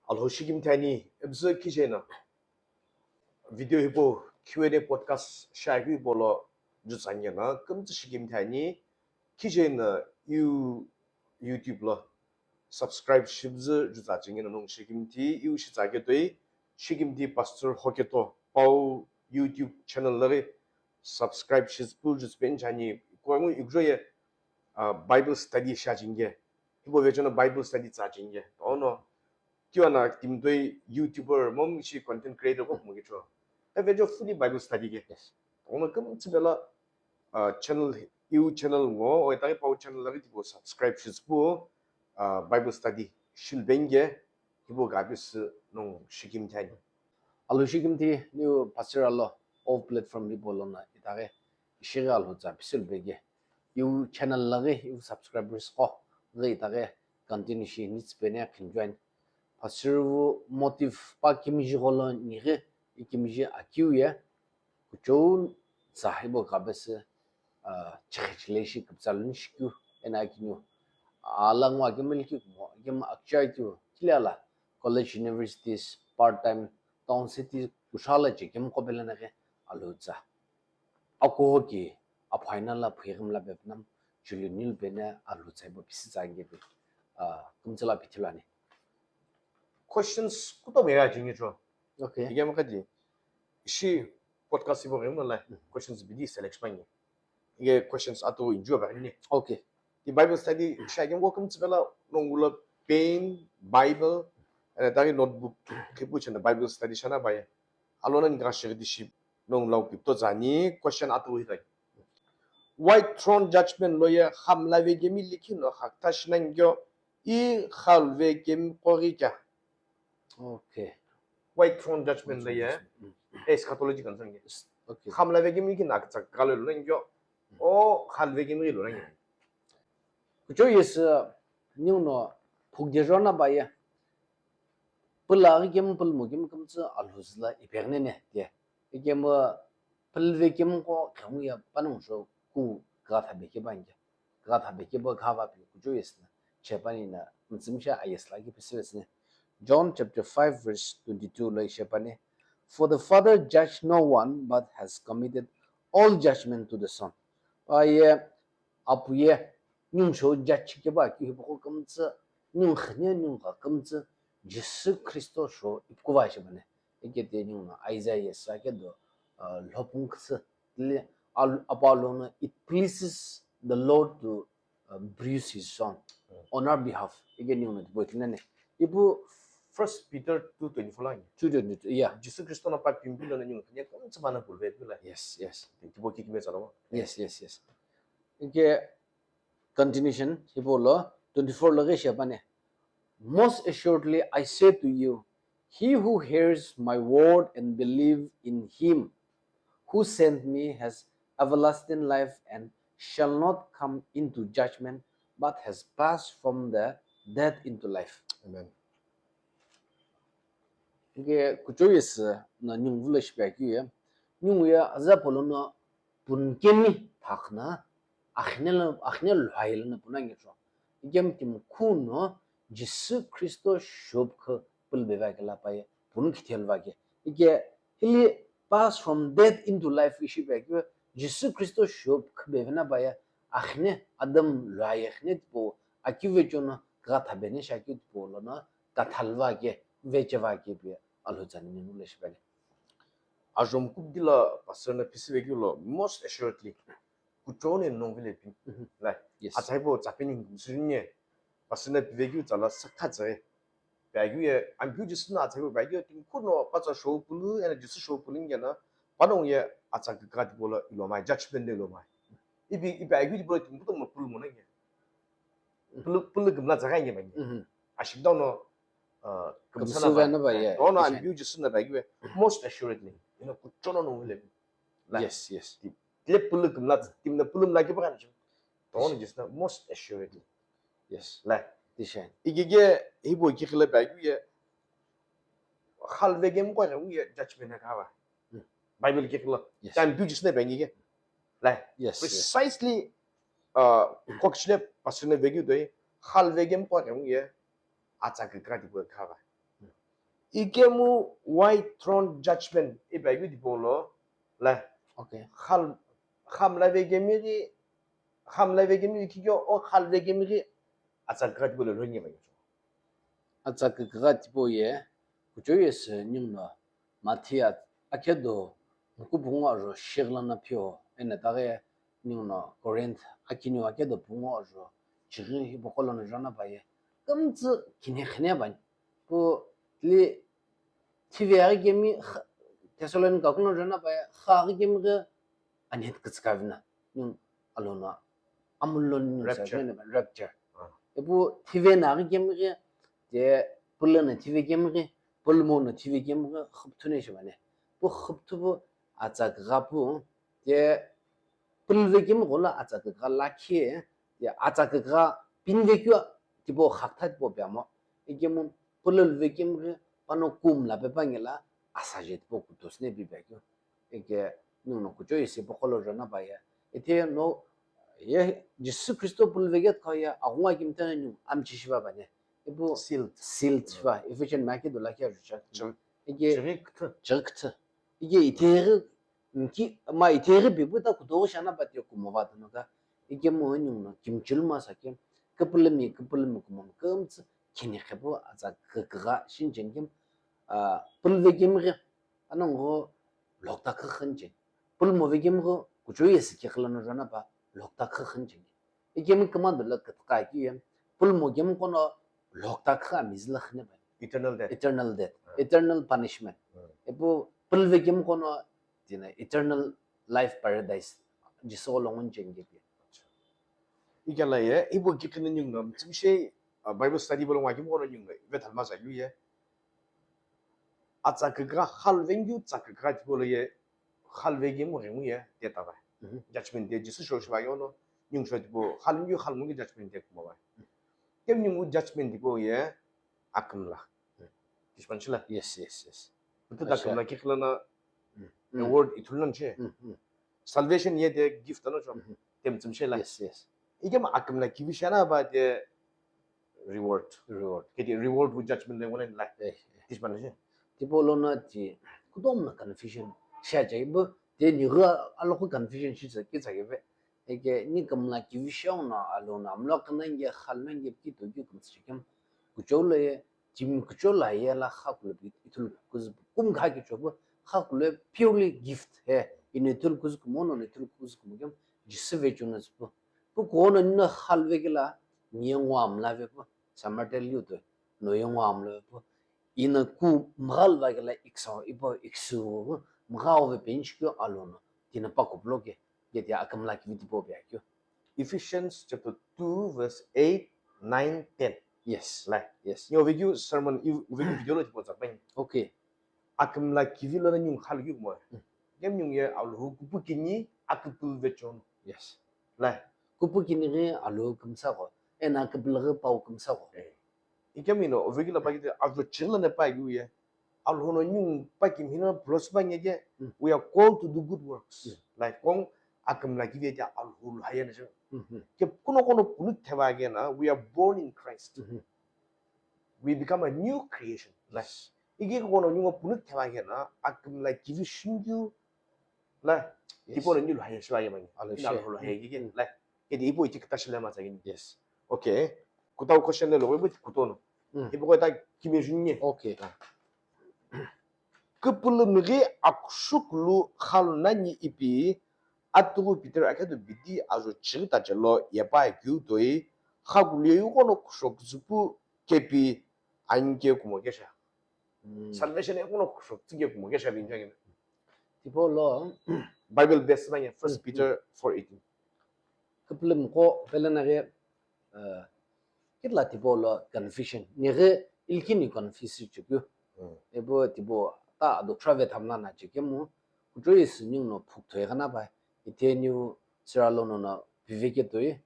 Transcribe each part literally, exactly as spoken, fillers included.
Alhou shikimthi ani, ebzü khijeno video hipau Q and A podcast shiakeu hipau lo jutsa ani no kümtsü shikimthi ani, khijeno iu YouTube lo subscribe shibzü jutsa chingeno nongu shikimthi, iu shitsa ketoi, shikimthi Pastor Hoketo Pau YouTube channel laghi subscribe shizpü jutsüpeni chani, kuangu ikujo ye, ah, Bible study shiachinge, hipau vechono Bible study tsachinge. Ono, kiu ana timi toi YouTuber momu ishi content creator ko kumo kicho. Evejo fully Bible study ke. Yes. Ono kümtsü bela, ah, channel, iu channel ngo, o itaghi Pau channel laghi tipau subscribe shizpü, ah, Bible study shilbenge, hipau gabisü nongu shikimthi ani. Alhou shikimthi niu Pastor alo all platform hipau lono itaghi ishi ghi alhou tsa pisilbege. Iu channel laghi iu subscribers ko ghi itaghi continue shi nitsüpeni khinjuani. Pastor wu motive pa kimiji gholo nighi, ikimiji akiu ye, kuchou tsa hipau gabisü, ah, chighichile ishi kiptsa luni shikeu, ena akiniu. Ala ngu akemu likhi kumo, akemu akchai tiu, kile ala college, universities, part time, town city, kushala che kemu kopelena ghi alhou tsa. Akuho ki, aphaina la phighi mla bepnam, chulu nil bene alhou tsa hipau pisi tsa angepe, ah, kümtsü la pithilani. Questions kutomo ye ajingi cho. Okay. Ige makadi, ishi podcast hipau ghi mla, mm, questions bidi select pangi. Ige questions atu inju ba ni. Okay. Ti Bible study shiakeu ngo kümtsü bela nongu lo pen, Bible, and itaghi notebook kipu chena Bible study shana baye. Alona ni gashi di shi nongu lau kipto zani question atu hitai. White throne judgment lo ye khamla vekemi likhi no hakta shinangyo i khalvekemi qoghi kya? Okay. White throne judgment lo ye, mm, eschatology concern ke. Okay. Khamla vekemi likhi no hakta kalo lo nangyo, o khalvekemi lo nangyo. Kuchou yesü, ningu no phukde jona baye. Pula ghi kemu pulmu kemu kümtsü alhou züla ipeghinene tie. Ikemu pulve kemu ko khengu ya panongu sho ku gha thabe ke bange. Gha thabe ke bo gha va pi kuchou yesü na. Chepani na mtsümsha ayesü la ke pisi vesü ne. John chapter five verse twenty-two lo ishi pani. For the Father judge no one but has committed all judgment to the Son. Aye apu ye ningu sho judge keba keu hipaqo kümtsü, ningu khine ningu gha kümtsü, Jisü Khristo sho ipukuva shibane. Ikete ningu no Isaiah sa kedo, uh, lhopung kthü, tile al-, apalono, "It pleases the Lord to, uh, bruise his son on our behalf." Ike ningu no tipau itinane. Ipu First Peter two twenty-four la. Two twenty-two, yeah. Jisü Khristo no pa pimbi lo ningu khine kümtsü bana pulve pula. Yes, yes. Tipau kikime tsalo. Yes, yes, yes. Ike continuation hipau lo twenty-four lo ghi ishi pani. Most assuredly I say to you, he who hears my word and believe in him who sent me has everlasting life and shall not come into judgment but has passed from the death into life. Amen. Ike kuchou yesü na ningu vula shipe akeu ye. Ningu ye aza polono punkemi thakna akhine lo, akhine lhai lo na puna ngecho. Ikemu timu khuno Jisü Khristo shop khe pulbe va ke la paye pun kithel va ke. Ike hili pass from death into life ishi be ke Jisü Khristo shop khe be na paye akhine Adam lhai akhine tipo akive chono gha thabe ne shaki tipo lo na kathal va ke veche va ke pe alhou tsani ningu le shibale. Ajom kudila pastor na pisi vekeu lo most assuredly. Kuchou ne nongu vile pi. Mhm. Lai. Yes. Atsai bo tsapeni ngu sünye. Pastor na pivekeu tsala sakha tsai. Pageu ye, ampiu Jisü na atsai bo pageu ye, timu khuno patsa show pulu, ena Jisü show pulu nge na, panongu ye atsa kika tipau lo ilo mai, judgment lo ilo mai. Ipi, ipi ageu tipau lo timu kutomo pulu mo na nge. Pulu, pulu kümla tsaka nge mai. Mhm. Ashik down no, uh, kümsana ba. Kümsüvena ba, yeah. Ono ampiu Jisü na pageu ye, most assuredly. Ina kuchou no nongu vile. Yes, yes. Ti-, tile pulu kümla, timna pulu mla ke pa kan. Tono Jisü na most assuredly. Yes. Lai. Tishan. Igege hibo ki khila ba ye. Khalvekemi qo ye judgment na ka ba. Hmm. Bible ki khila. Yes. Time tu Jisü na ba nge. Lai. Yes, yes. Precisely, uh, kokchile pastor na vekeu toi. Khalvekemi qo ye atsa ke ka di ko ka ba. Hmm. Ikemu white throne judgment ipi akeu tipau lo la. Okay. Khal-, khamla vekemi ghi, khamla vekemi ghi kikyo o khal vekemi ghi atsa kükha tipau lo lhonye ba. Atsa kükha tipau ye, kuchou ye sü ninguno Mathiu akhedo nkupu ngo ajo shighi lono phio, eno itaghi ninguno Corinth akiniu akhedo pungu ajo chighi hipaqo lono jona pa ye, kümtsü kini khine bani. Pu li thive aghi kemi kha-, Thessalonica kuno jona pa ye, kha aghi kemi ghi anhet kütsüka vina. Ningu alono amullo ningu sa rapture. Rapture. Ah. Ipu thive na aghi kemi ghi, te pulü na thive kemi ghi, pulmo na thive kemi ghi, khüpthu ne shimane. Pu khüpthu pu atsa kükha pu, te pulve kemi ghola atsa kükha lakhi, te atsa kükha pinve keu tipau khaktha tipau piamo. Ikemu pulve kemi ghi pano kum la pepa ngela asaje tipau kutos ne pi pekeu. Ike ninguno kuchou isi hipaqo lo jona pa ye. Ithe no ye Jisü Khristo pulve ke kha ye aghungu akimthe ningu amchi shiva bane. Ipu sealed. Sealed shiva. Ephesian ma ke dola ke ajucha. Chighi. Ike chighi küthü. Chighi küthü. Ike ithe ghi nki ma ithe ghi bipu ta kuto shana pa te kumo va tano ka. Ikemu ninguno kimchul ma sa ke. Küpülümi, küpülümi kumo kümtsü kini khepu atsa kükha shin jengkem, ah, pulve kemi ghi Ano ngo lokta khükhinche. Pulmo vekemi gho kuchou ye sü kikhi lono jona pa lokta khükhinche. Ikemi kümado lo kütüka keu ye, pulmo kemi qono lokta khü amizi lo khine pa. Eternal death. Eternal death. Hmm. Eternal punishment. Hmm. Ipu pul vekemi qono tina eternal life paradise. Jisü gho lo ngunche nge pi. Ikela ye, ipu kikhi ninguno, mtsümshe, ah, Bible study bolo ngwa kemi qono ninguno, ive thalma sa yu ye. Atsa kükha khalvengyu tsa kükha tipau lo ye khalvekemu ghengu ye te tava. Mhm. Judgment day Jisü shou shiva yono ningu shou tipau khalvengyu khalvengyu judgment day kuma vai. Kemu ningu judgment tipau ye akümla. Mhm. Tishpan shila. Yes, yes, yes. Betu da akümla kikhlana, mhm, award ithulu nche. Mhm. Salvation ye de gift ano cho. Mhm. Tem tsum shela. Yes, yes. Ikemu akümla kivi shana ba de reward. Reward. Kedi reward with judgment le ngone la. Eh, eh. Tishpan shi. Tipau lono ti kutomo na confusion shi ajae ipu, te nigha aloqo confusion shi tsa, kitsa keve. Eke ni kümla kivi shi ono alono amlo khanange khalmenge kito keu kümtsü kemu. Kuchou lo ye, timi kuchou lo ye la khakulo pi ithulu kuzu kum kha kichou pu, khakulo purely gift he, ino ithulu kuzu kumo no ithulu kuzu kumo kemu, Jisü vecheo no tsüpu. Pu kuono nino khalve kela, niye ngwa amla vepu, Samaritan liu to, no ye ngwa amla vepu. Ina ku mghal va kela iksa, ipo iksu, mghao ve pench kyo alono, tina pa kuplo ke, ke tia akümla kivi tipau pia kyo. Ephesians chapter two, verse eight, nine, ten. Yes. Lai. Yes. Ni ovekeu sermon, i-, ovekeu video lo tipau tsa pai. Okay. Akümla kivi lono ningu khalu keu kumo. Mm. Kemu ningu ye Alhou kupukini aküpülü vecheo no. Yes. Lai. Kupukini ghi Alhou kümsa gho, eno aküpülü ghi pau kümsa gho. Eh. Ikemu ino, ovekeu lo pa kiti, ajo chighi lono pa yu ye. Alhou no ningu pa kimi hino plus pa nge ke, mm, we are called to do good works. Mm. Like, kong akümla kivi ye Alhou lo haya na jo. Mm-hmm. Ke kuno kuno punu theva ke na, we are born in Christ. Mm-hmm. We become a new creation. Like, yes. Ike kono ningu punu theva kena, akümla kivi shingyu, la, yes, ipo no nilu haye shiva ye mani. Alo, ina shi. Lo haye kike, mm, la, kedi ipo iti kita shile ma tsagini. Yes. Okay. Kutau question le lo, ipo kutono. Mm. Ipo ko ta kimi junye. Okay. Ah. Küpülü mighi akushukulu khalu nani ipi, atugu Peter akhedu bidi ajo chighi ta chelo yepa keu toi, khakulu ye yuko no kushok zupu kepi anke kumo kesha. Mm. Salvation ye kuno kushok tsige kumo kesha binjo nge. Tipau lo Bible best ba nge First, mm, Peter four eighteen. Küpülü mko pele na ghi, uh, kitla tipau lo confusion. Nighe ilkini confuse chukyu. Mm. Ipu tipau ta adoksha ve thamla na chukemu, kuchou isi ningu no phuk thoi ghana pai. Ithe niu sira lono na piveke toi.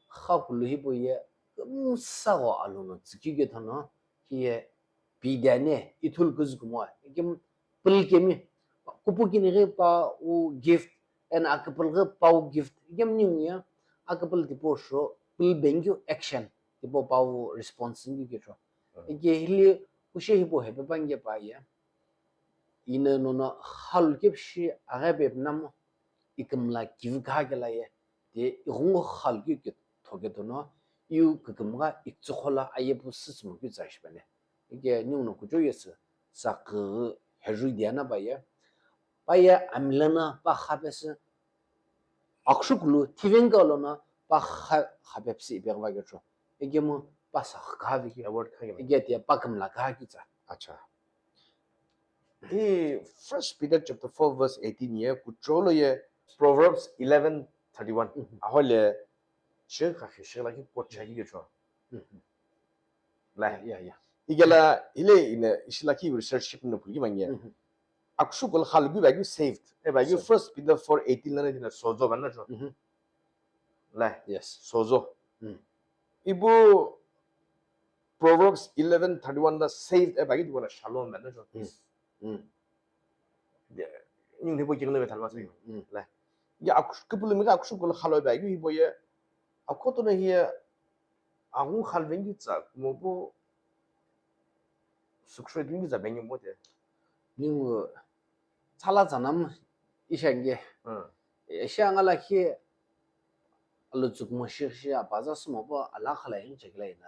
Khakulu hipau ye kümsa gho alono tsükike thono, hiye pidane ithulu kuzu kumo, ikim pul kemi, kupukini ghi pau gift, eno aküpülü ghi pau gift, ikim ningu ye aküpülü tipau sho, pul bengyu action, tipau pau response ngi ke sho. Mhm. Ike hili Kushe hipau hepe pange pa ye. Ina nono khalu kepu shi aghi pepu namo ikümla kivi kha kela ye. Ti ighungu khalu keu ketho ketono iu kükümgha iktsüqho la ayepu süsümo keu tsa shipane. Ike ninguno kuchou yesü saküghü heru diana pa ye. Pa ye amlana pa khapesü. Akhushu kulu thivengka lono pa kha khapepsi ipeghi va kecho. Ikemu pa sa kha vi ki. Award kha ki. Ike tia pa kümla kha ki tsa. Acha. Hi First Peter chapter four verse eighteen ye kuchou lo ye Proverbs eleven thirty-one. Mhm. Ahole shi kha khi shi la ki quote cha ki kecho. Mhm. Lai. Yeah, yeah. Igela ile ina ishi la ki research ship no pulgi manye. Mhm. Akhushu kulu khalu keu baghi saved. E baghi Saved. First Peter four eighteen lana dina sozo banna cho. Mhm. Lai. Yes. Sozo. Mm. Ibu Proverbs eleven thirty-one la saved e baghi dibona shalom banna cho. Mm. Mm. Ningu hipau kighi no vetha luma sui. Mm. Lai. Ya akhushu kipulumi ka akhushu kulu khalu e baghi hipau ye. Akhoto no hiye aghungu khalu vengi tsa kumo pu sükshwe vengi tsa vengi mo te. Ningu tsala tsanam ishange. Hmm. Eshi anga lakhi alu tsükmo shi shi apaza sumo pu ala khala yin chekla ina.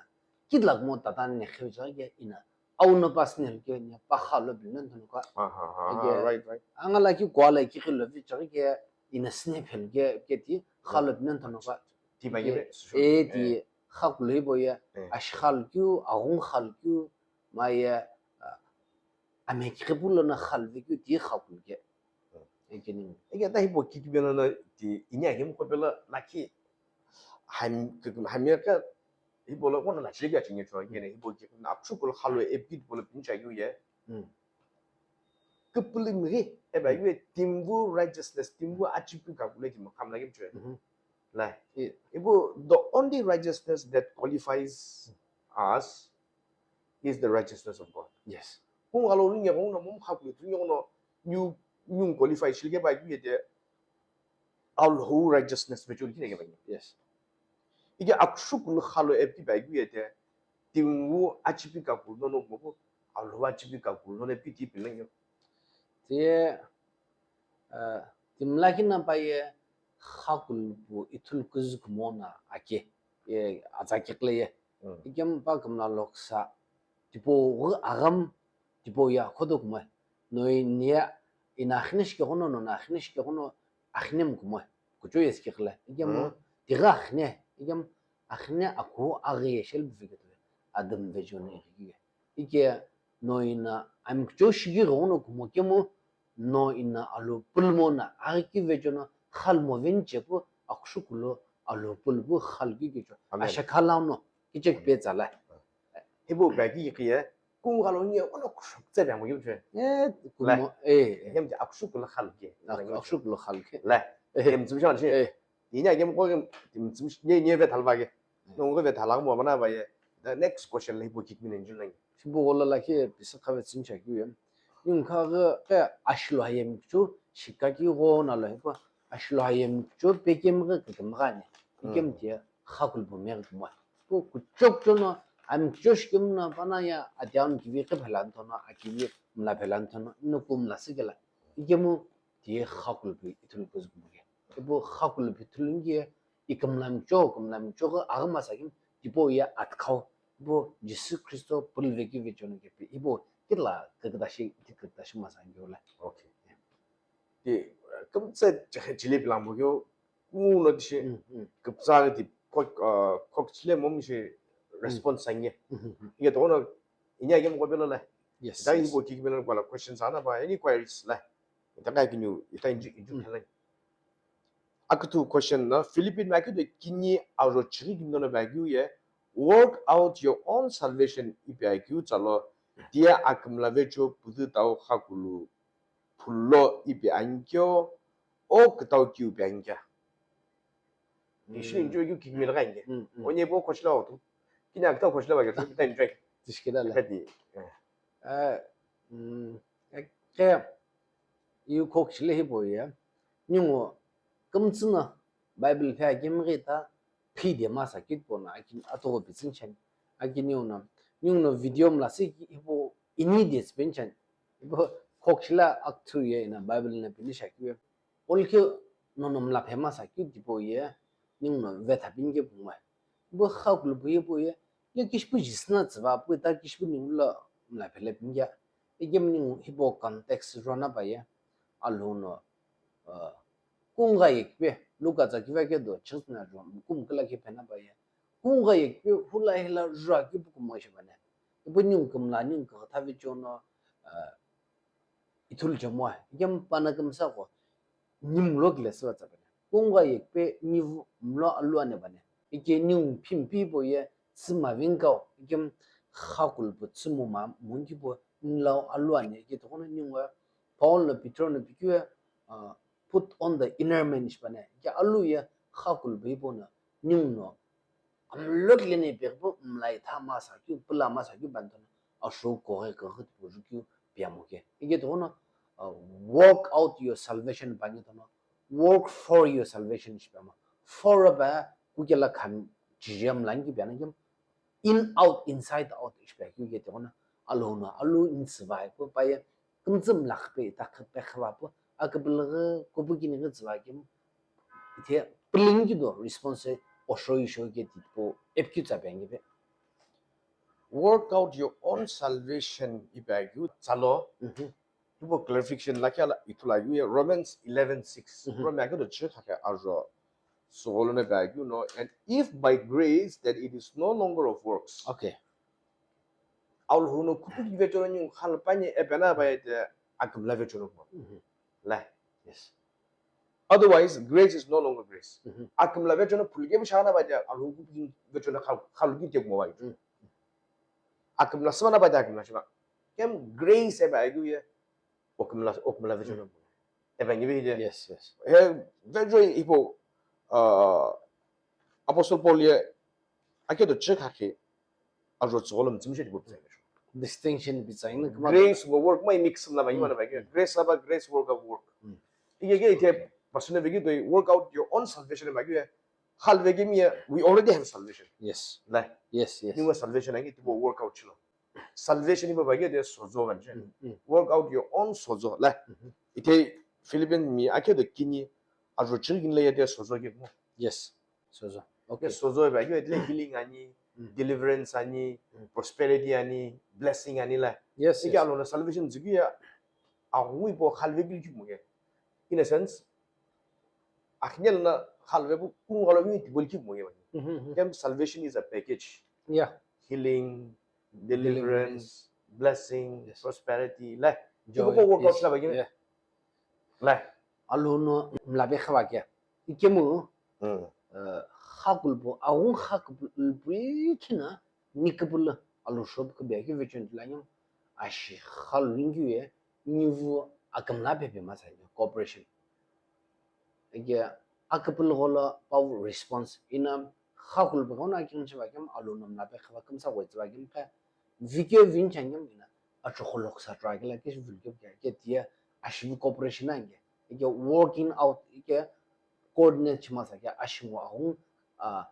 Kidlak mo tata ne khe chake ina. Au no pa sine ke ne pa khalu binen tono ka. Aha, aha, ike, right, right. Anga lakhi kwa la ki khilo vi chake ina sine phel ke ke ti khalu binen tono ka. Ti ba ye. E ti kha kulu hipau ye. Eh. Ashi khalu keu, aghungu khalu keu, ma ye, a, ame kikhe pulo na khalu ve keu ti kha kulu ke. Ekening. Eke ta hipau kikibelo na ti inya hem kopelo lakhi. Ham, kikibelo hamia ka hipau lo kono na chili ka chinge chwa kene hipau kikibelo na akhushu kulu khalu e bit bolo pincha yu ye. Mm. Kipulumi ghi e baghi ye timvu righteousness, timvu achipi kakulu ti mo khamla ke chwe. Mhm. Lai. I- Ibu, the only righteousness that qualifies us is the righteousness of God. Yes. Kung alo ringe kung no mum kha kulu ringe no new new qualify shilke ba ki yete Allahu righteousness be chul kine ke ba. Yes. Ike akhushu kulu khalo epi ba ki yete tingu achipi kakulu no no mo Allahu achipi kakulu no ne piti pileng. Te, uh, timlakina pa ye kha kulu pu ithulu kuzu kumona ake. Ye aza kekle ye. Mm. Ikem pa kumla loksa. Tipo ghi agham, tipo ya khodo kumai. No inia ina akhine shike kono, no na akhine shike kono, akhine mkumai. Kucho yes kekle. Ikem Mm. Tiga akhine, ikem akhine aku aghi ye shel bifike. Adam vejo ne ike. Ike no ina amkucho shigi ghono kumo kemo no ina alo pulmo na aghi ki vejo no khalmo venche pu akhushu kulu alo pulbu khal ki kicho. Amen. Asha khala no kichek pe tsala. Hibu ba ki ki ye kung galo ni ono khushu tse ba mo yuje. Eh, kumo, eh, eh. Hem je akhushu kulu khal ki. Akhushu kulu khal ki. La. Eh. Hem tsum shan shi. Eh. Inya game ko game tim tsum nye nye ve thalba ge. No ve thalak mo mana ba ye. The next question le hibo kik min enjun lang. Hibo gola la ke pisa khave tsin cha kyu yem. Yung kha ge ke ashlo hayem chu shika ki go na lo hibo ashlo hayem chu pe kem ge ke kem ga ne. Kem tie khakul bo me ge mo. Ko ku chok cho no am chosh kem na bana ya adian ki vi ke phalan to no a ki vi mla phalan to no no kum la sikela. Ikemu ti khakul bi ithulu kuzuk muge. Ipu khakul bi thulungi ikümlamcho, kümlamcho ghi aghimasa kemu tipau ye atkhau. Ipu Jisü Khristo puluveki vechono kepi. Ipu kitila kükütashi, ti kükütashi masa ngiu la. Okay. Ti kümtse chile pilambo keu, kuno tishi, mm, mm, küpsa ti kok, ah, kok chile momi shi response sange. Mm, mm, mm. Inge tono, inya kemu kopelo la. Yes, yes. Ipu kiki melo kwa la questions ana ba, any queries la. Ita kai kinyu, ita inju, inju khalai. Akuthu question na, Philippine ba kyu de kini aro chiri kini no ba kyu ye, work out your own salvation ipi akyu tsalo, tia akümla vecho putu tau khakulu phulo ipi ankyo, o kutau kyu ipi ankya. Ishi inju kyu kikmi laga inge. Onye bo kochila otu. Kini akutau kochila ba kyu, kita enjoy. Tishkila la. Kati. Eh, mm, ke, yu khok chile hibo ye. Nyungo, kümtsü na Bible phe akimghi ta, phi de masa kit pona, akin atogo pitsin chen. Akin nyungo na, nyungo na video mla si ki hibo ini de tsüpeni chani. Ipu khokshila akthu ye ina Bible na pini shakyu. Olkhe nono mla phema sakyu tipo ye ninguno vetha pinike pungwa. Ipu khakulu pu ye pu ye, ye kishipu jisna tsüva pu ta kishipu ningulo mla phele pinike. Ikemu ningu hipau context rona pa ye, Alhou no, uh, kungha yekpe, Luka tsa kiva ke do, chesna ro, kum kala ke pena pa ye. Kungha yekpe, hula hila jua ke pukumo shibane. Ipu ningu kumla, ningu kakatha vichono, uh, ithulu chemwa, ikemu pana kümsa ko, ningu mlo kile swa tsabane. Kungha yekpe, ningu mlo alu ane bane. Ike ningu phimpi po ye, tsüma vingkau, ikemu khakulu pu tsümu ma, mungi po, nlau alu ane, ike tokono ningu, Paul no Peter no pikue, uh, put on the inner man shibane. Ike alu ye, khakulu pu ipo no, ningu no, amlok leni pekpu mlai tha masa kyu, pula masa kyu bantono, asho koghe koghe tipuzhu kyu piamo ke. Ike tono, uh, work out your salvation bangi tono, work for your salvation shipamo. For ba kukela kham chijam langi piana kem, in out, inside out shipakyu ke tono, Alhou no, alu in survive pa ye, kümtsü mlakh pe, ita khe pe khava pu, aküpülüghü, kupu kinighi tsüva kemu, ithe pülünghi do response osho isho ke tipo epkyu tsa pe angi pe. Work out your own salvation ipe akeu tsalo. Mhm. Tipo clarification lakhi ala ithulu akeu ye Romans eleven six. Mhm. Rome akeu do chikha khe ajo. Sogolo ne pe akeu no, and if by grace, then it is no longer of works. Okay. Alhou no kupu ki vechono ningu khalo panye epena ba ete akümla vechono mo. Mhm. La. Yes. Otherwise, grace is no longer grace. Mhm. Akümla vechono phulike bishana ba ete Alhou kupu ki vechono khalo, khalo ki tek mo ba ete. Mhm. Akümla sima na ba ete akümla shima. Kem grace eba agu ye. Okümla, okümla vecho no. Eba ngibe hile. Yes, yes. He vecho ipo, uh, Apostle Paul ye akedo check hake ajo tsogolo mtsumshe tipo pizai. Distinction pizai na kuma. Grace ngo work mai mix na ba imana ba. Grace aba grace, work of work. Mm. Ike ke ite pasune vegi do work out your own salvation ba ge. Halve ke mi ye, we already have salvation. Yes. Lai. Yes, yes. Ni wa salvation angi tipo work out chilo. Salvation iba ba ge de sozo ban che. Mm, mm. Work out your own sozo. La. Mhm. Ite Philippian mi ake de kini ajo chil gin le ye de sozo ge mo. Yes. Sozo. Okay. Yes, sozo ba ge de healing ani, mm, deliverance ani, mm, prosperity ani, blessing ani la. Yes, ike yes. Alo na salvation zigi ya a hui po halve gil ki mo ge. In a sense, akhine na halve bu kung halo mi tibol ki mo ge. Mhm, mhm. Kem salvation is a package. Yeah. Healing, deliverance, deliverance, blessing, yes, prosperity. Lai. Joy, ibo ko work out, yes, la ba ge. Yeah. Lai. Alhou no mlabe khawa ke. Ikemu, mm, uh, khakulu pu, aung khakulu pu ichina, nikapulu Alhou shop ke bia ke vechen la nyam, ashi khalu lingyu ye, nivu akümla pepe masa ye, cooperation. Ege akapulu golo power response ina khakulu pu kona kin chiba kem Alhou no mlabe khawa kümsa goi chiba kem kha, vikyo vin changem ina, acho kholok sa try ke la ke vilke ke, ke tia, ashi cooperation ange. Ike working out, ike coordinate chimasa ke ashingo ahung, ah,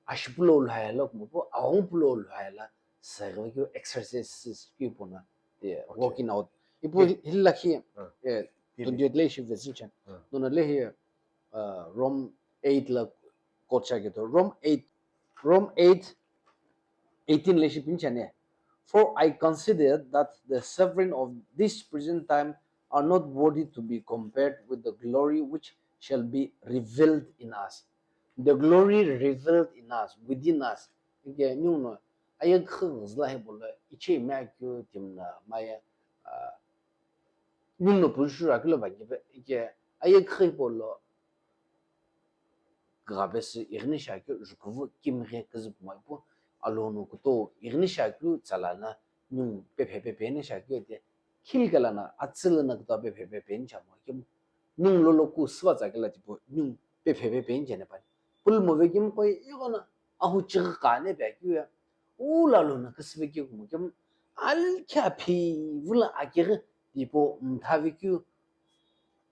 ashipulo lhaya lo kumupu, ahung pulo lhaya la, sa ke exercises ki pona, yeah, okay, working out. Ipu, yeah, hila khi, ah, eh, twenty-eight le shi visit chan. Ah. Nona le hi, ah, Rome eight la quote cha ke to. Rome eight, Rome eight, eighteen le shi pinchane. For I consider that the suffering of this present time are not worthy to be compared with the glory which shall be revealed in us. The glory revealed in us, within us. Ike ninguno ayek khigzla he bolo iche me akyu timna maya, ah, ninguno pushura kilo ba ke ike ayek khe bolo Ghabesi ighini shakeu jukuvu kimighe kizü pumoi pu, Alhou no kuto ighini shakeu tsalana ningu pephe pepeni shakeu ete, khilkalana atsülana kuto pephe pepeni chamo kemu, ningu lolo ku süva tsakela tipo ningu pephe pepeni chene pani. Pulmo vekemu koi ighono ahu chighi kane pe akeu ya, ula Alhou no küsüve keu kumo kemu, alkhe aphi vula akighi tipo mtha vekeu,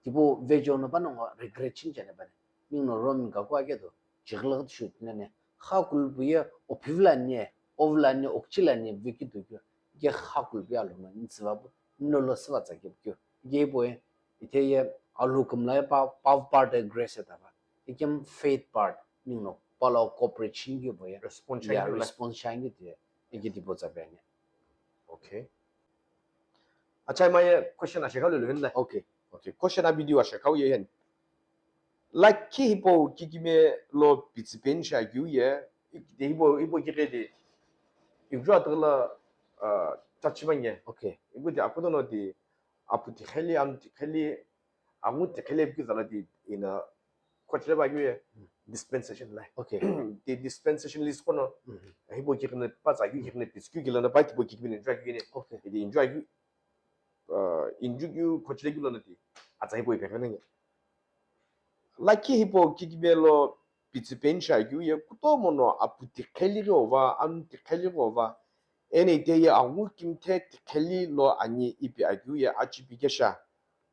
tipo vejo no panongo regret chinchene pani. Ninguno Rome kaku ake do, chighilighi tishu tinene, kha kulupu ye, ophivulani, ovulani, okchilani, viki dukyo. Ike khakulu pi alu no nitsüva pu, nilo lo süva tsa kipikeu. Ike ipo ye, ithe ye alu kümla ye pa, pa part e grace e tava. Ikem faith part, ninguno pala cooperate shingi ipo ye. Response ya, shingi la. Response shingi tiye. Ike tipo tsa pe ane. Okay. Acha, ima ye question ashe kha lulu hinle. Okay. Okay. Question a video ashe kha ye hen. Like ki hipau kikime lo pitsü pen shi akeu ye, de hipau, hipau kike de, ikujua tüghüla, ah, touch bange. Okay. Ipu de akudono de, apu tiqheli, anu tiqheli, angu tiqheli ipu kizala de, ina, kochile ba akeu ye, dispensation lai. Okay. De dispensation list kono, hipau kikine pa tsa akeu kikine pitsü keu kilana pa hipau kikime enjoy akeu ne. Okay. De enjoy akeu, ah, enjoy keu kochile keu lana de, atsa hipau ipe khanenge. Lakhi hipau kikime lo pitsü pen shi akeu ye kutomo no apu tiqheli ghi ova, anu tiqheli ghi ova, eno ite ye angu kimthe tiqheli lo ani ipi akeu ye achipi kesha,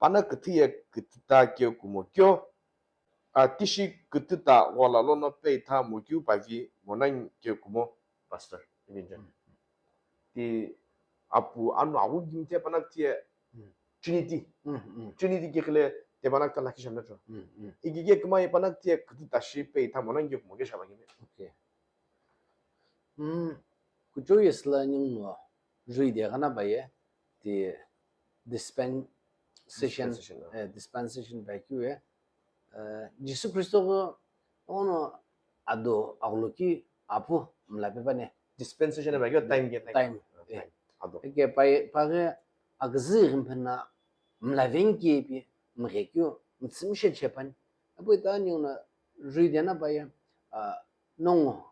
pana küthü ye kütüta ke kumo keo, a, tishi kütüta ghola lono peitha mokeu pavi monang ke kumo, Pastor, ipi nje. Ti apu anu angu kimthe pana küthü ye Trinity. Mm, mm. Trinity kikile te pana küthü lakhi shamna cho. Mm, mm. Ikike kümai pana küthü ye kütüta shi peitha monang ke kumo ke shava kime. Okay. Mm, kuchou yesü la ninguno jui de ghana baye, ti dispensation, dispensation, eh, dispensation ba keu ye, eh, Jisü Kristo ghi ono ado agholoki apu mla pe bane. Dispensation ba keu time ke time. Time. Ah, eh. Time. Ado. Ike pa, pa ghi aküzü ghimphena mla venki pi mghe keu mtsümshe chepani. Apu ita ninguno jui de na baye, ah, nongu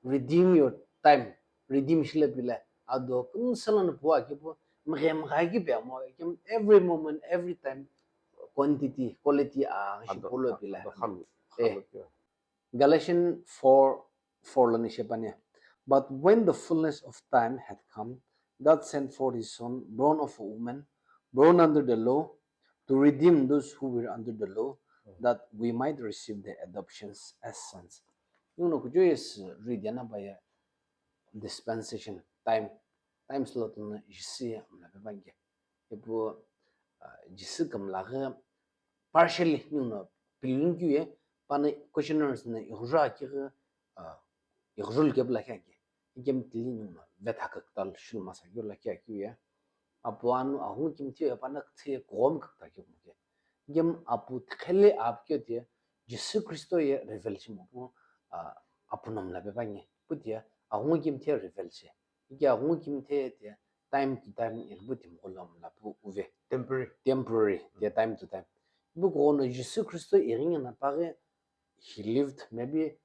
redeem your time, redeem shile pile, ado kümsü lono puwa kipu, mghe mgha ki pe amo, kim every moment, every time, quantity, quality a, shi ado, polo pile. Ado khalu, eh, khalu kyo. Galatians four four lo ni shepani. But when the fullness of time had come, God sent forth his son, born of a woman, born under the law, to redeem those who were under the law, that we might receive the adoptions as sons. Ninguno kuchou yesü jui de na baye dispensation, time, time slot no Jisü ye mla pe bange. Ipu, ah, Jisü kümla ghi partially ninguno pilin keu ye, pana questioners no ighujo akighi, ah, ighujo lu kepu lakhi ake. Ikemu tili ninguno vetha kükta shulu masa keu lakhi akeu ye. Apu anu angu kimthe ye pana küthü ye kughomu kükta keu kumo ke. Ikemu apu tiqheli apu keu tiye Jisü Kristo ye reveal shi mo pu, ah, apu no mla pe bange. Pu tiye angu kimthe reveal shi. Ike angu kimthe tiye time to time ighipu timiqo lo mla pu uve. Temporary. Temporary, tiye time to time. Ipu kughono Jisü Kristo ighi ngena pa ghi he lived maybe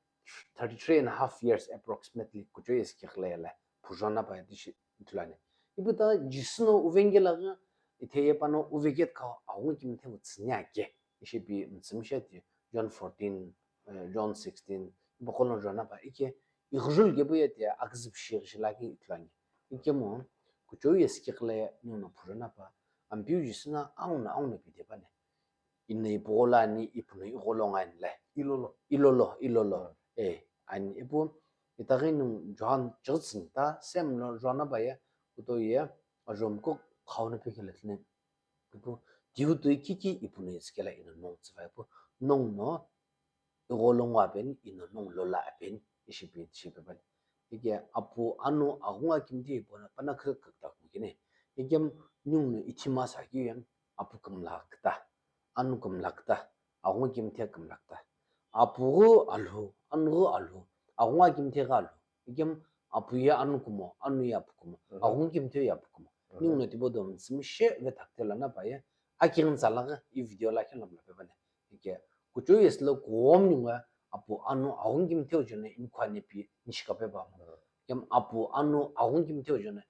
thirty-three and a half years approximately, kuchou yesü kikile yele, phujo na pa tishi ithulu ani. Ipu ta Jisü no uvenge la ghi, ithe ye pano uveke kha angu kimthe vutsüni ake. Ishi pi mtsümshe ti John fourteen, eh, John sixteen, ipu kolo jona pa ike, ighujo lu kepu ye ti aküzü pishi ghi shi lakhi ithulu ani. Ikemu, kuchou yesü kikile ninguno phujo na pa, Ampeu Jisü no anguno, anguno pi de bane. Ino ipugho lo ani, ipuno igho lo ngo ani le. Ilolo. Ilolo, ilolo. Mm. Eh, ani ipu, itaghi ningu John chighi tsüni ta, same no John abaye, kutoye, ajomko khau no pikele tini. Ipu, tihu toi kiki ipuno isikela ino nongu tsüva ipu, nongu no, igho lo ngo apeni, ino nongu lo lo apeni, ishi pi, ishi pi bani. Ike apu anu aghungu akimthe ipu na pana kükta kumkene. Ikemu ninguno ithi masa keu ye apu kümla küta, anu kümla küta, aghungu kimthe kümla küta. Apu ghi alhou, anu ghi alhou, aghungu akimthe ghi alhou. Ikemu apu ye anu kumo, anu ye apu kumo, mhm, aghungu kimthe ye apu kumo. Mhm. Ninguno tipau do mtsümshe vetha kuthe lono pa ye, akighi tsa laghi, i video lakhi lo mla pe bani. Ike, kuchou yesü lo kughom ningu apu anu aghungu kimthe jone inikhu ani pi nishika pe ba mo. Mhm. Ikemu apu anu aghungu kimthe jone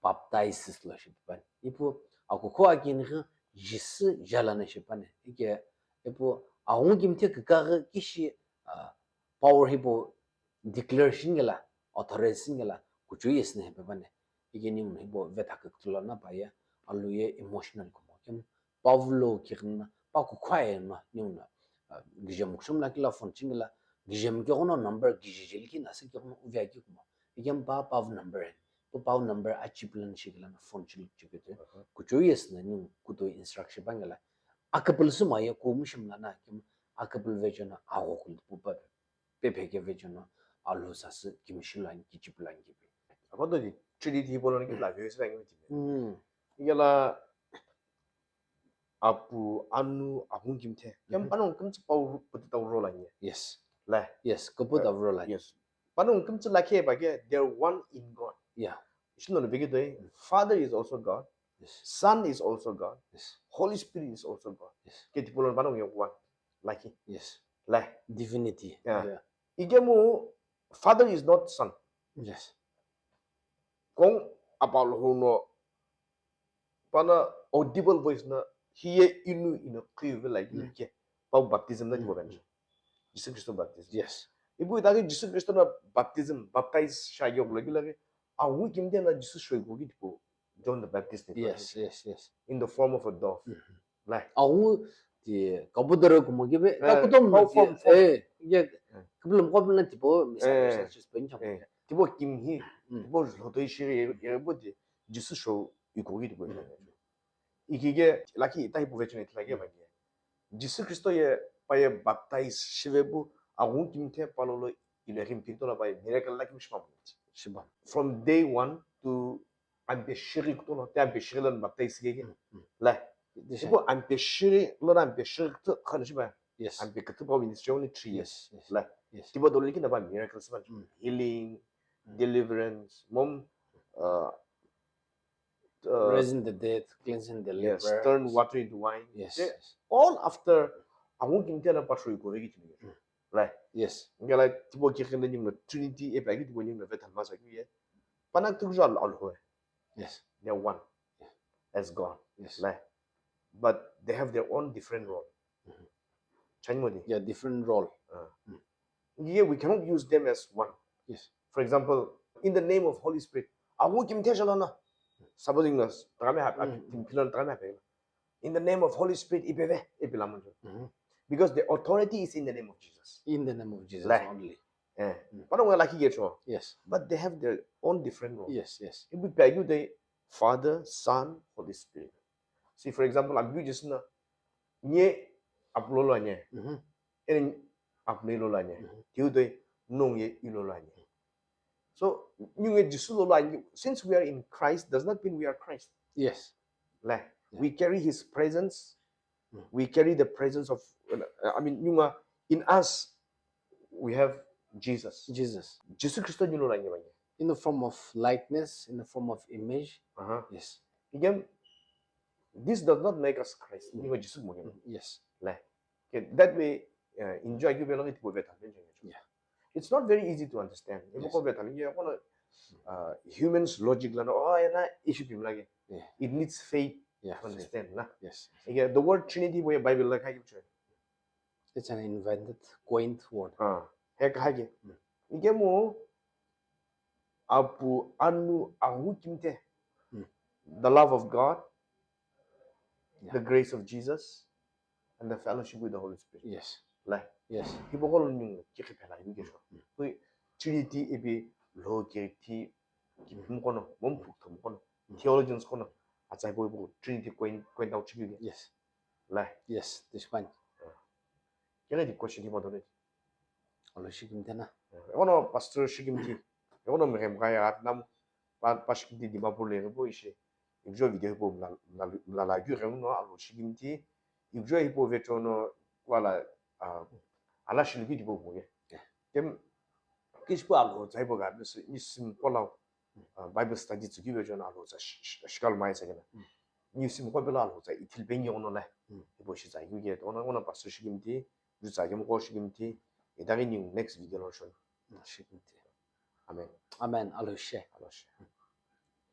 baptizes lo shi pipani. Ipu akukho akini ghi Jisü jala no shi pipani. Ike ipu aghungu kimthe kükaghi kishi, ah, power hipau declare shingela, authorize shingela, kuchou yesü no hi pipani. Ike ninguno hipau vetha küküthu lono pa ye, alu ye emotional kumo. Ikemu Pavlo kighina, pa kukhoye no, ninguno, ah, kijem kushum lakhi la phone chingila, kijem keghono number kije jeli kina sü keghono uve akeu kumo. Ikemu pa Pav number eni. Pu pau number achieve lan shikilana phone chilu chikete. Kuchou yes na ni kuto instruction bangela. Akapul suma ya ku mushim na na kim akapul vejo na ago kul pu pa pe pe ke vejo na alo sa se kim shilan ki chipulan ki pe. Akodo di Trinity bolon ki la view sa ngi ti. Hmm. Igala Apu, Anu, Aghungu Kimthe. Kem Mhm. Panongu kümtsü pau ru-, putu tau role anye. Yes. Le. Yes, kupu tau role anye. Yes. Panongu kümtsü lakhe ba ke, they're one in God. Yeah. Shino no bigi doi, Mm. Father is also God. Yes. Son is also God. Yes. Holy Spirit is also God. Yes. Ke tipulon panongu ye one. Lakhe. Yes. Le. Divinity. Yeah. Yeah. Igemu, Father is not Son. Yes. Kong apal huno pana audible voice na hiye inu ino kuyu vela Mm. ike. Pau baptism na Mm, kibo kanji. Mm. Jisu Kristo baptism. Yes. Ibu itaki Jisu Kristo na baptism, baptize sha yo lo gila ke. Awu kimde na Jisu shoi go ki tipo John the Baptist ni Yes, yes, yes. In the form of a dove. Mm-hmm. Lai. Awu ti kabudara kumo gibi, Eh, ta kutom kau na form, ti, form. Eh, ye, Eh. Kabulum kobulum na tipo, misa Eh. Misa Jispen chamo. Eh. Tipo kim hi, Mm. Tipo lotoi shiri ye, ye bo ti, Jisu shoi go ki tipo. Mm. Ikike lakhi ita hipau vecheni ithulu akeu Mm. vani. Jisu Kristo ye pa ye baptize shivepu aghungu kimthe palolo Elohim pinto la pa ye miracle lakhi mishima. Shiba. From day one to ampe shiri kutono, te ampe shiri lon baptize keke. Mm, mm. La. This Ipo ampe shiri lon ampe shiri kutu khanu shiba. Yes. Ampe kutu pa ministry only three years. Yes, yes. La. Yes. Tipo dolo kina pa miracle shiba. Mm. Healing, Mm. deliverance, mom, uh, uh, Raising the dead, cleansing the yes, leper. Turn water into wine. Yes, They, yes. All after aghungu kimthe na pa shoi go ki timi. Mm. Right. Yes. Ngala tipo ki khende nimno Trinity e pa ki tipo nimno vetan masa ki ye. Pana tu jo al al ho. Yes. They're one. Yeah. As God. Yes. Right. But they have their own different role. Mm-hmm. Change mo di. Yeah, different role. Uh. Mm. Yeah, we cannot use them as one. Yes. For example, in the name of Holy Spirit, aghungu kimthe jalo na. Supposing na, tagame ha, Mm, mm. Kim pilo tagame ha. In the name of Holy Spirit, ipeve, ipilamun. Mm-hmm. Because the authority is in the name of Jesus. In the name of Jesus Lai. Only. Eh. Mm. Pana wala ki gecho. Yes. But they have their own different role. Yes, yes. If we pay you the Father, Son, Holy Spirit. See, for example, I'm Jesus na, nye apulolo nye. Mm-hmm. Ene apnei lo lani. Mhm. Tiu doi nung ye ilo lani. So, nung ye Jisu lo lani, since we are in Christ, does not mean we are Christ. Yes. Like, yeah. We carry his presence. Mm. We carry the presence of, uh, I mean, nunga, in us, we have Jesus. Jesus. Jisu Kristo nilo lani bani. In the form of likeness, in the form of image. Uh-huh. Yes. Again, this does not make us Christ. Mm. Nunga Jisu mo. Mm, yes. Like, okay, that way, uh, enjoy you belong it with it. Yeah. It's not very easy to understand. Yes. Ko vetan ye kono, uh, humans logic lana, oh, ena issue pim lagi. Yeah. It needs faith Yeah, to faith. Understand na. Yes. Ike, the word Trinity bo ye Bible la kai kimchoi. It's an invented, coined word. Ah, he ka hage. Mm. Ike mo Apu, Anu, Aghu kimthe. Mm. The love of God, Yeah. the grace of Jesus, and the fellowship with the Holy Spirit. Yes. Like, Yes. Hipau lo nung ki ki phela ibi kesho. Mm. Kui Trinity ipi lo ki ti ki Mm. phum kono, mom Mm. phuk thum kono. Mm. Theologians kono, atsai bo ibu Trinity coin, coin out chibi. Yes. Like. Yes, this one. Kene di question hipau done. Alo shikimthe na. Ono pastor shikimthi. Ono mrem kaya at nam pa, pa shikimthi Dimapur le bo ishi. Igjo video hipau mla, mla, mla la gyu rem no alo shikimthi. Igjo hipau vecho no kwala, ah, ala shiliki di bo mo ye. Yeah. Kem, kishpo alo zai bo ga, ni sim kola, ah, Bible study tsuki vecho no alo za sh-, sh-, shikal mai sa kena. Mm. Ni sim ko bela alo za ithil ben yo no le. Mm. Hipau shi za gyu ye, ono, ono pastor shikimthi. Jutsa kemu ko shikimthi, itaghi ningu next video lo shon. Shikimthi. Amen. Amen. Alo she. Alo she.